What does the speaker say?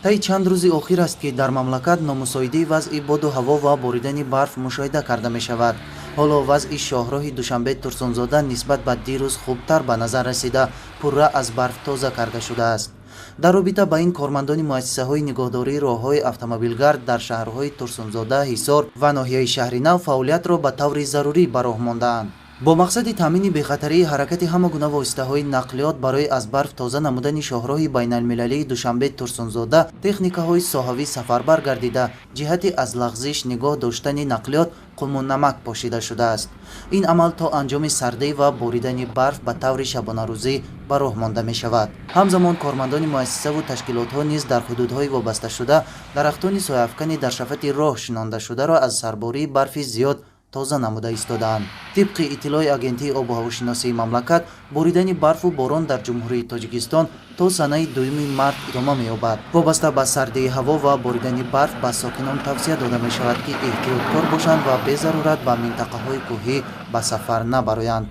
Таи чанд рӯзи охир аст, ки дар мамлакат номусоидии вазъи боду ҳаво ва боридани барф мушоҳида карда мешавад. Ҳоло вазъи шоҳроҳи Душанбе Турсунзода нисбат ба дирӯз хубтар ба назар расида, пурра аз барф тоза карда шудааст. Дар робита ба ин кормандони муассисаҳои нигоҳдории роҳҳои автомобилгард дар шаҳрҳои Турсунзода, Ҳисор ва ноҳияи Шаҳринав фаъолиятро ба таври зарурӣ ба роҳ мондаанд. Бо мақсади таъмини бехатарии ҳаракати ҳама гуна воситаҳои нақлиёт, барои аз барф тоза намудани шоҳроҳи байналмилалии Душанбе Турсунзода техникаҳои соҳавӣ сафарбар гардида, ҷиҳати аз лағзиш нигоҳ доштани нақлиёт қуму намак пошида шудааст. Ин амал то анҷоми сардӣ ва боридани барф ба таври шабонарӯзӣ ба роҳ монда мешавад. Ҳамзамон кормандони муассисаву ташкилотҳо низ дар ҳудудҳои вобасташуда дарахтони сояафкани дар шафати роҳ шинондашударо аз сарбории барфи зиёд тоза намуда истодаанд. Тибқи иттилои Агентии обу ҳавошиносии мамлакат, боридани барфу борон дар Ҷумҳурии Тоҷикистон то санаи 2 март идома меёбад. Вобаста ба сардии ҳаво ва боридани барф ба сокинон тавсия дода мешавад, ки эҳтиёткор бошанд ва безарурат ба минтақаҳои кӯҳӣ ба сафар набароянд.